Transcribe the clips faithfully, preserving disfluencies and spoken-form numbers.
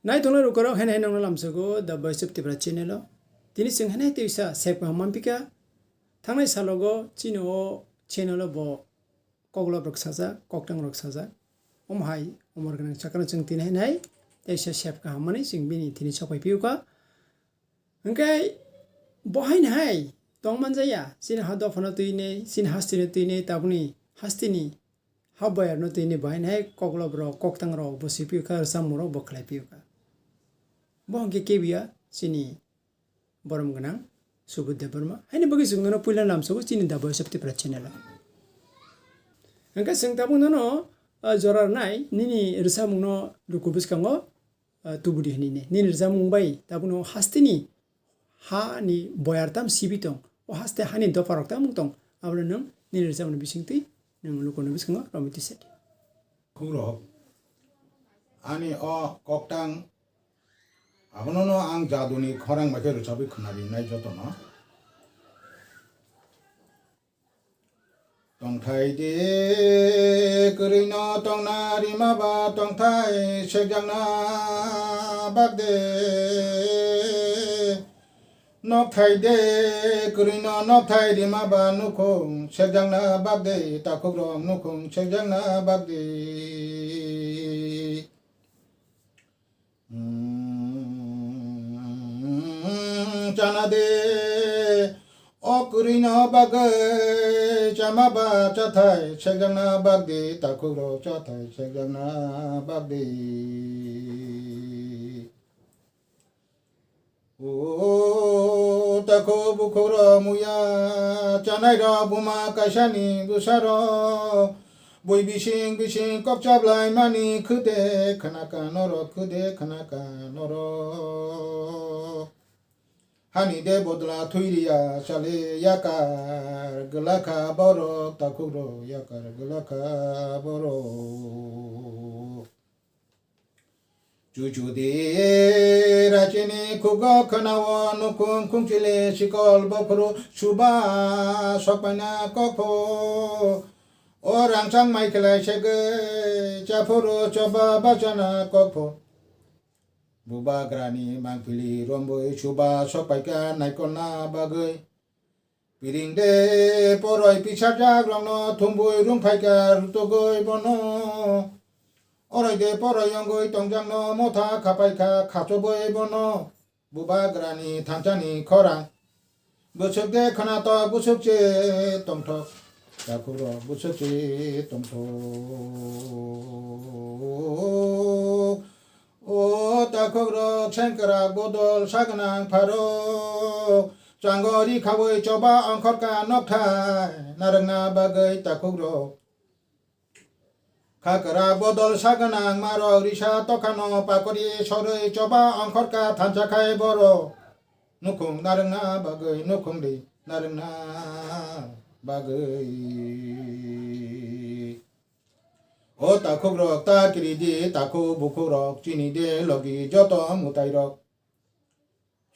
Nai tongnai rwkha rok, haino haino nokno lamsogo The Voice of Tripura channel o. Tini chwng haino teisa sep kaham manpikha. Thangnai salogo chini o channel o bo koklop rok sajak, koktang rok sajak. Omo hai omor gwnang sakano chwng tini haino teisa sep kaham manwi chwng bini tini sok pai phiyokha. Hwnkhe bo haino hai tong manjaya, chini ha dophano twi nei, chini hasteni twi nei, tabukni hasteni ha boyarno twi nei bo haino hai koklop rok, koktang rok bo swi phiyokha, rwchapmung rok bo khlai phiyokha. Bo hwnkhe kebiya chini borom gwnang Subudh Debbarma. Haini bagwi chwng nono puila lamsogo chini The Voice of Tripura channel o. Hwnkhe chwng tabuk nono, ah, jora rwnai nini rwchapmungno luku bwskango, ah, tubudi hinwi ne. Nini rwchapmung bai tabukno hasteni hani boyar tam sibi tong, o haste hani dopha rok tam wng tong, abono nwng nini rwchapmungni bisingtwi nwng lukurokni bwskango romwi twi sadi. Khungrok, ani o koktang, abono no ang jaduni khorang bai khe rwchapwi khwnari nai jotono. Tongthai de kwrwino tongna rima ba tongthai sekjakna bak de. Nokthai de kwrwino nokthai rima ba nukhung sekjakna bak de, takhukrok nukhung sekjakna bak de. Mm, chana de, o kwrwino bagwi chama ba chathai sekjakna bak di, takhukrok chathai sekjakna bak di. O takhuk bukhukrok muya chanairok buma kaisani bwsarok bui bising bising kok chaplaimani khwde khwnakha norok, khwde khwnakha norok. Hani de bodla thwiriya chale yakar gwlakha borok, takhukrok yakar gwlakha borok. Chuchu de rachini khugo khwnao nukhung khungchile sikol bokhoro suba sokpaina kokpho. O rangchak mai khlai segwi chaphuru choba bachana kokpho. Bubagrani mangpili rombwi suba sokpaikha naikolna bagwi. Piring de poroi pisarjak rokno thumbui rungphaikha rutugui bono. Oroi de poroi yongoi tongjakno motha khapaikha khachoboi bono. Bubagrani thansani khorang. Bwswk de khwnatok bwswk che tongthok. Takhukrok bwswk che tongthok. O takhukrok sengkrak bodol sagwnang pharok, chango ri khaui choba ongkhorkha nokthai narwkna bagwi takhukrok. Khakra bodol sagwnang marok risa tokhano pakori sorwi choba ongkhorkha thansa khai borok. Nukhung narwkna bagwi, nukhung di narwkna bagwi. O takhukrok ta kiri di, takhuk bukhukrok chini de logi joto mwtairok.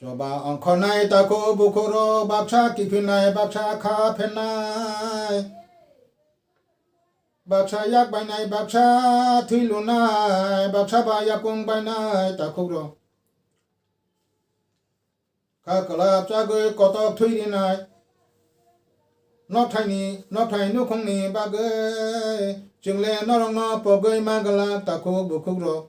Choba ongkhornai takhuk bukhukrok baksa kiphilnai, baksa kha phennai. Baksa yak bainai, baksa thwi lunai, baksa ba yakung bainai takhukrok. Kha kwlap chagwi kotok thwi rinai. Nokthaini, nokthai nukhungni bagwi chwngle norokno pogwi ma glak takhuk bukhukrok.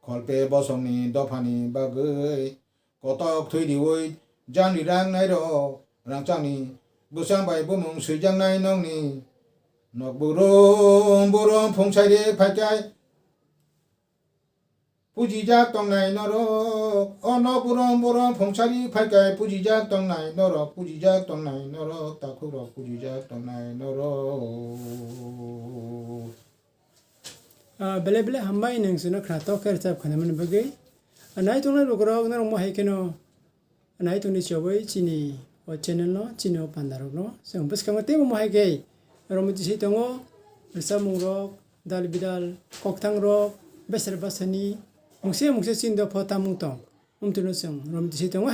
Kholpe bosongni dophani bagwi kotok thwi riui jani rang nairok rangchakni bwsang bai bumung swijaknai nokni nok burum burum phungsairi phaikhai. Pujijak tongnai norok, o nok burom burom phungsari phaikhai pujijak tongnai norok, pujijak tongnai norok, takhukrok pujijak tongnai norok. Ah, bele bele hambai nwng chwngno khwnatok khe rwchap khwnamani bagwi. Ah, nai tongnai lukurok norok mo hai kheno nai tongdi chobwi chini o channel no, chini o panda rok no. Chwng bwskango teibo mo hai khe romwi tisai tongo, rwchapmung rok, dal bidal, koktang rok, besar basani, mungse mungse chini dopha tamung tong. Umtwino chwng romwi tisai tongo.